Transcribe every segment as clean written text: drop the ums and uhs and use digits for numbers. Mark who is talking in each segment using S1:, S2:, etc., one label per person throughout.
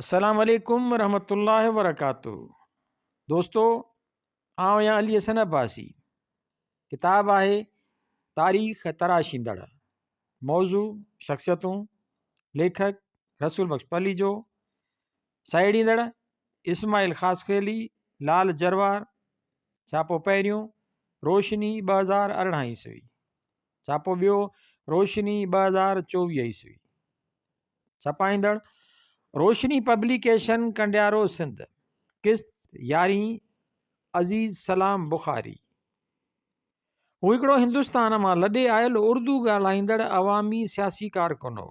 S1: السلام عليڪم ورحمة الله وبرڪاته دوستو آئون آهيان علي حسن عباسي ڪتاب آهي تاريخ تراشيندڙ موضوع شخصيتون ليکڪ رسول بخش پليجو سهيڙيندڙ اسماعيل خاصخيلي لال جروار ڇاپو پهريون روشني 2018 عيسوي ڇاپو ٻيو روشني 2024 عيسوي ڇپائيندڙ، روشني پبليڪيشن ڪنڊيارو سنڌ، قسط يارهين، عزيز سلام بخاري. هو هڪڙو هندستان مان لڏي آيل اردو ڳالهائيندڙ عوامي سياسي ڪارڪن هو.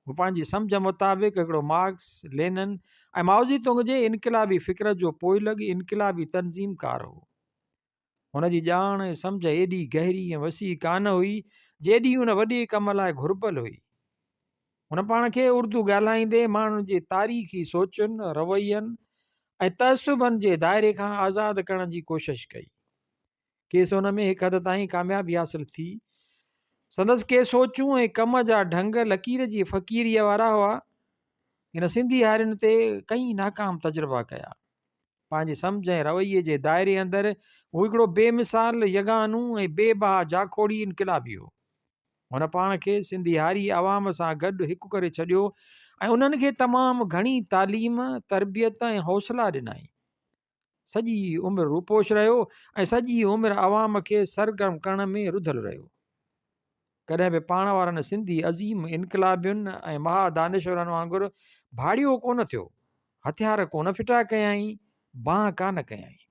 S1: هو پنهنجي سمجهه مطابق هڪڙو مارڪس، لينن ۽ مائوزي تنگ جي انقلابي فڪر جو پوئلڳ انقلابي تنظيم ڪار هو. هن جي ڄاڻ ۽ سمجهه ايڏي گهري ۽ وسيع ڪانه هئي، جيڏي ان وڏي ڪم لاء گهربل هئي. هن پاڻ کي اردو ڳالهائيندي ماڻهن جي تاريخي سوچن، روين ۽ تعصبن جي دائري کان آزاد ڪرڻ جي ڪوشش ڪئي. کيس ان ۾ هڪ حد تائين ڪاميابي حاصل ٿي. سندس ڪي سوچون ۽ ڪم جا ڍنگ لڪير جي فقيريء وارا هئا. هن سنڌي هارين تي ڪئين ناڪام تجربا ڪيا. پنهنجي سمجهه ۽ رويي جي دائري اندر هو هڪڙو بي مثال، يگانو ۽ بي بها جاکوڙي انقلابي هو. هن پاڻ کي سنڌي هاري عوام سان گڏ هڪ ڪري ڇڏيو ۽ انهن کي تمام گهڻي تعليم، تربيت ۽ حوصلا ڏنائين. سڄي عمر روپوش رهيو ۽ سڄي عمر عوام کي سرگرم ڪرڻ ۾ رڌل رهيو. ڪڏهن به پاڻ وارن سنڌي عظيم انقلابين ۽ مها دانشورن وانگر ڀاڙيو ڪونه ٿيو، هٿيار ڪونه ڦٽا ڪيائين، بانهه ڪانه ڪيائين.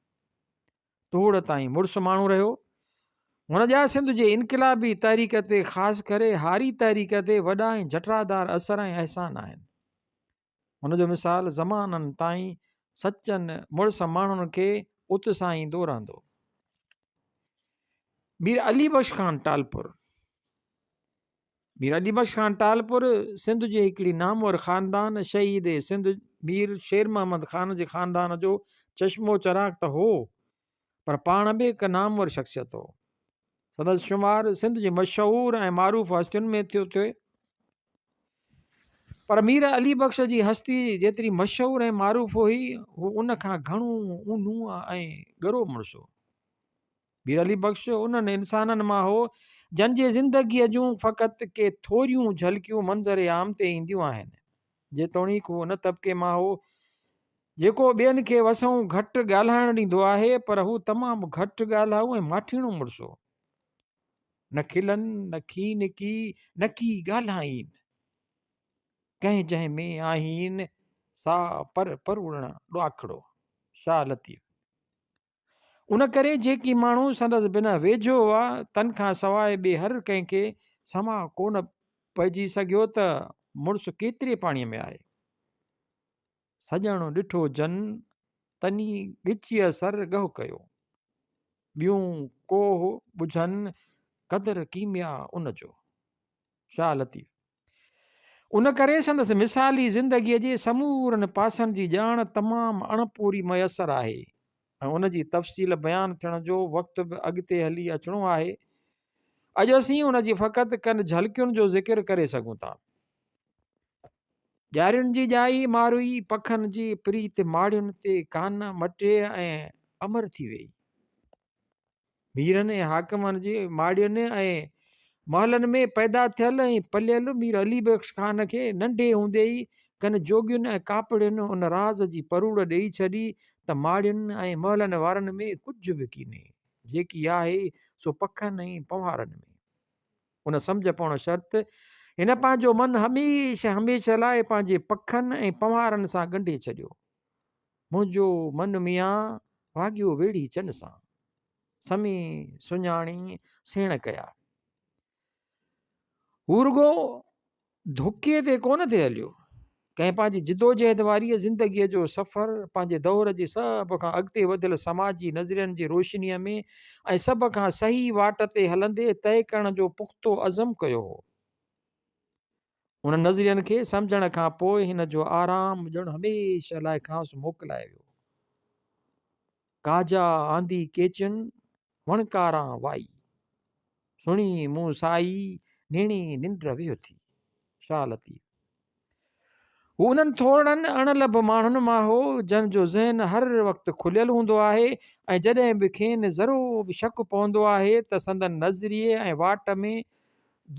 S1: توڙ تائين مڙس ماڻهو رهيو. هن جا سنڌ جي انقلابي تحريڪ تي خاص ڪري هاري تحريڪ تي وڏا ۽ جٽادار اثر ۽ احسان آهن. هن جو مثال زمانن تائين سچن مڙس ماڻهن کي اتساهيندو رهندو. مير علي بخش خان ٽالپر، مير علي بخش خان ٽالپر سنڌ جي هڪڙي نامور خاندان شهيد سنڌ مير شير محمد خان جي خاندان جو چشمو چراغ ته هو پر پاڻ به هڪ نامور شخصيت هو. سندس شمار سنڌ جي مشهور ۽ معروف هستين ۾ ٿيو ٿئي. پر مير علي بخش جي هستي جيتري مشهور ۽ معروف هئي، هو ان کان گهڻو اونهو ۽ ڳرو مڙس هو. مير علي بخش انهن انسانن مان هو، جن جي زندگيء جون فقط ڪي ٿوريون جهلڪيون منظر عام تي اينديون آهن. جيتوڻيڪ هو ان طبقي مان هو، جيڪو ٻين کي وسئون گهٽ ڳالهائڻ ڏيندو آهي، پر هو تمام گهٽ ڳالهائو ۽ ماٺيڻو مڙس هو. نه کلن، نه کين ڪي، نه ڪي ڳالهائين. ڪنهن جنهن ۾ آهين، سا پر پروڙڻ ڏاکڙو. شاهه لطيف. ان ڪري جيڪي ماڻهو سندس بنهه ويجهو هئا، تن کان سواء ٻئي هر ڪنهن کي سماء ڪونه پئجي سگهيو ته مڙس ڪيتري پاڻيء ۾ آهي. سڄڻ ڏٺو جن، تني ڳچيء سر ڳهه ڪيو. ٻيون ڪوهه ٻجهن، قدر ڪيميا ان جو. شاهه لطيف. ان ڪري سندس مثالي زندگيء جي سمورن پاسن جي ڄاڻ تمام اڻپوري ميسر آهي ۽ ان جي تفصيل بيان ٿيڻ جو وقت به اڳتي هلي اچڻو آهي. اڄ اسين ان جي فقط ڪن جهلڪين جو ذڪر ڪري سگهون ٿا. ڄارين جي ڄائي ماروئي پکن جي پريت ماڙين تي ڪانه مٽي ۽ امر ٿي ويئي. ميرن ۽ حاڪمن جي ماڙين ۽ محلن ۾ پيدا ٿيل ۽ پليل مير علي بخش خان کي ننڍي هوندي ئي ڪن جوڳين ۽ ڪاپڙين ان راز جي پروڙ ڏيئي ڇڏي ته ماڙين ۽ محلن وارن ۾ ڪجهه به ڪينهي، جيڪي آهي سو پکن ۽ پنهوارن ۾. ان سمجهه پوڻ شرط هن پنهنجو من هميشه هميشه لاء پنهنجي پکن ۽ پنهوارن سان ڳنڍي ڇڏيو. منهنجو من ميان واڳيو ويڙهي چن سان، سمي سڃاڻي سيڻ ڪيا. هو رڳو ڌڪي تي ڪونه ٿي هليو، ڪنهن پنهنجي جدوجهد واريء زندگيء جو سفر پنهنجي دور جي سڀ کان اڳتي وڌيل سماجي نظرين جي روشنيء ۾ ۽ سڀ کان صحيح واٽ تي هلندي طئي ڪرڻ جو پختو عزم ڪيو هو. انهن نظرين کي سمجهڻ کان پوء هن جو آرام ڄڻ هميشه لاء کانئس موڪلائي ويو. ڪاجا آندي ڪيچن، وڻڪاران وائي. سڻي مون سائي، نيڻي ننڊ ويهه ٿي. شاهه لطيف. هو انهن ٿورڙن اڻ لڀ ماڻهن مان هو، جن جو ذهن هر وقت کليل هوندو آهي ۽ جڏهن به کين ذرو به شڪ پوندو آهي ته سندن نظريي ۽ واٽ ۾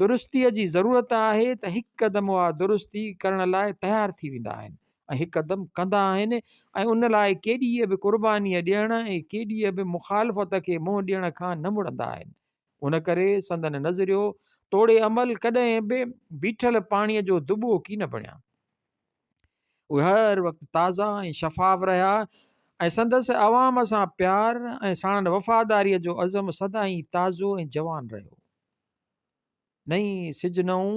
S1: درستيء جي ضرورت آهي ته هڪدم اها درستي ڪرڻ لاء تيار ٿي ويندا آهن ۽ هڪدم ڪندا آهن ۽ ان لاء ڪيڏيء به قربانيء ڏيڻ ۽ ڪيڏيء به مخالفت کي منهن ڏيڻ کان نه مڙندا آهن. ان ڪري سندن نظريو توڙي عمل ڪڏهن به بيٺل پاڻيء جو دٻو ڪين بڻيا. اهي هر وقت تازا ۽ شفاف رهيا ۽ سندس عوام سان پيار ۽ ساڻن وفاداريء جو عزم سدائين تازو ۽ جوان رهيو. نئين سج نئون،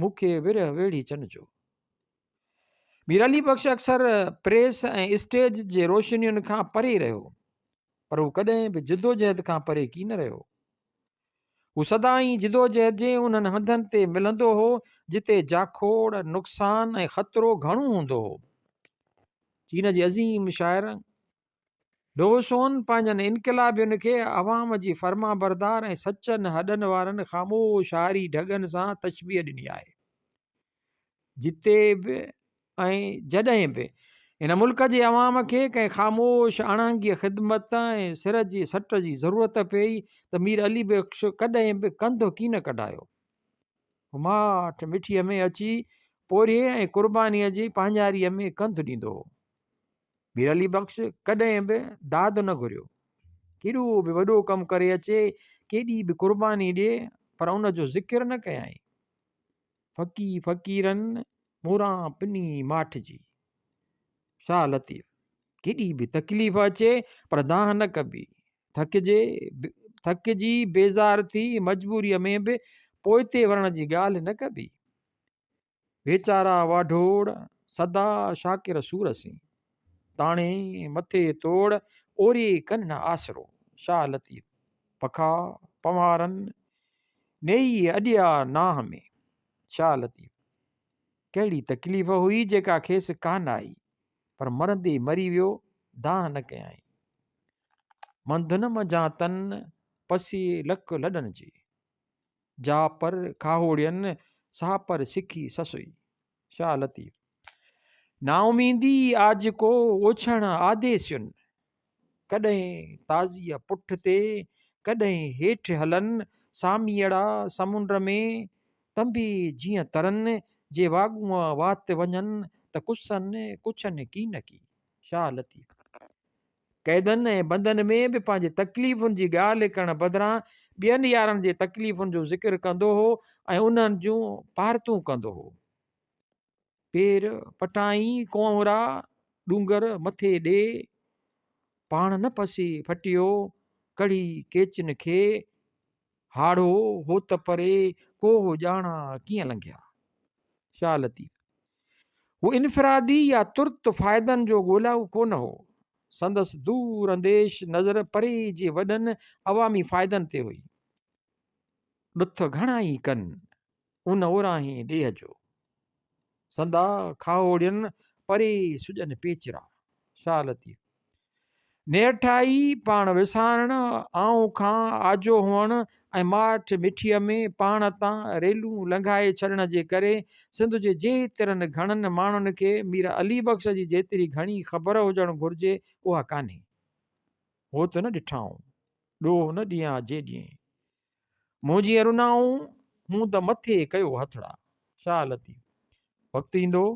S1: مون کي ورهه ويڙهي چن جو. مير علي بخش اڪثر پريس ۽ اسٽيج جي روشنين کان پري رهيو، پر هو ڪڏهن به جدوجهد کان پري ڪين رهيو. هو سدائين جدوجهد جي انهن هنڌن تي ملندو هو، جتي جاکوڙ، نقصان ۽ خطرو گهڻو هوندو هو. چين جي عظيم شاعر ڊوسون پنهنجن انقلابين کي عوام جي فرمانبردار ۽ سچن هڏن وارن خاموش هاري ڍڳن سان تشبيهه ڏني آهي. جتي به ۽ جڏهن به هن ملڪ جي عوام کي ڪنهن خاموش اڻانگيء خدمت ۽ سر جي سٽ جي ضرورت پيئي ته مير علي بخش ڪڏهن به ڪنڌ ڪين ڪڍايو. هو ماٺ مٺيء ۾ اچي پورهيي ۽ قربانيء جي پنهنجاريء ۾ ڪنڌ ڏيندو هو. مير علي بخش ڪڏهن به داد نه گهريو. ڪيڏو به وڏو ڪم ڪري اچي، ڪيڏي به قرباني ڏئي، پر ان جو ذڪر نه ڪيائين. ڦڪي فقيرن موران پني ماٺ جي. شاهه لطيف. ڪيڏي به تڪليف اچي پر دانهن نه ڪبي. ٿڪجي ٿڪجي بيزار ٿي مجبوريء ۾ به پوئتي ورڻ جي ڳالهه نه ڪبي. ويچارا واڍوڙ سدا شاڪر سور سين. تاڻي مٿي توڙ اوري ڪن نه آسرو. شاهه لطيف. پکا پنهوارن نيئي اڏيا ناهه ۾. شاهه لطيف. ڪهڙي تڪليف هئي جيڪا کيس ڪانه آئي، پر مرندي مري ويو، دانهن نه ڪيائين. منڌ نه منجهان تن، پسي لڪ لڏن جي. جا پر کاهوڙين، سا پر سکي سسئي. شاهه لطيف. نااميدي آج ڪو اوڇڻ آديسين، ڪڏهن تازيء پٺ تي، ڪڏهن هيٺ هلن، ساميئڙا سمنڊ ۾ تنبي جيئن ترن، جي واڳونء وات وڃن ته ڪسن ڪڇن ڪينڪي. شاهه لطيف. قيدن ۽ بندن ۾ به پنهنجي تڪليفن جي ڳالهه ڪرڻ بدران ٻين يارن جي تڪليفن جو ذڪر ڪندو هو ۽ انهن جون پارتون ڪندو هو. پير پٽائين ڪؤنرا ڏونگر مٿي ڏي، پاڻ نه پسي ڦٽيو ڪڙهي ڪيچن کي، هاڙهو هوت پري ڪوهه ڄاڻان ڪيئن لنگهيا. شاهه لطيف. هو انفرادي يا ترت فائدن جو ڳولائو ڪونه هو. سندس دور انديش نظر پري جي وڏن عوامي فائدن تي هئي. ڏٿ گهڻا ئي ڪن، ان اوراهين ڏيهه جو. سندا کاهوڙين پري سڄن پيچرا. شاهه لطيف. نيٺائي پاڻ وسارڻ، آئون کان آجو هئڻ ۽ ماٺ مٺيء ۾ پاڻ تان ريلون لنگهائي ڇڏڻ جي ڪري سنڌ جي جيترن گهڻن ماڻهن کي مير علي بخش جي جيتري گهڻي خبر هجڻ گهرجي اها ڪانهي. هوت نه ڏٺائون، ڏوهه نه ڏيان جيڏيين. مون جيئن رنائون، هوند مٿي ڪيو هٿڙا. شاهه لطيف. وقت ايندو،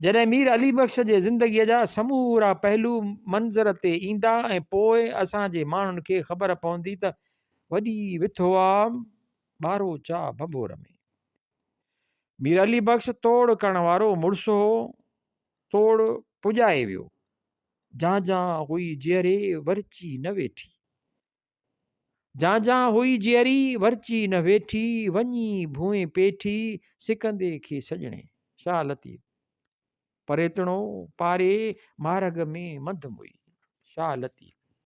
S1: جڏهن مير علي بخش جي زندگيء جا سمورا پهلو منظر تي ايندا ۽ پوء اسان جي ماڻهن کي خبر پوندي ته وڏي وٿ هئا ٻاروچا ڀنڀور ۾. مير علي بخش توڙ ڪرڻ وارو مڙس هو، توڙ پڄائي ويو. جان جان هئي جيئري ورچي نه ويٺي. جان جان هئي جيئري، ورچي نه ويٺي، وڃي ڀونء پيٺي، سڪندي کي سڄڻي. شاهه لطيف. پريتڻو پاري، مارڳ ۾ منڌ موئي. شاهه لطيف.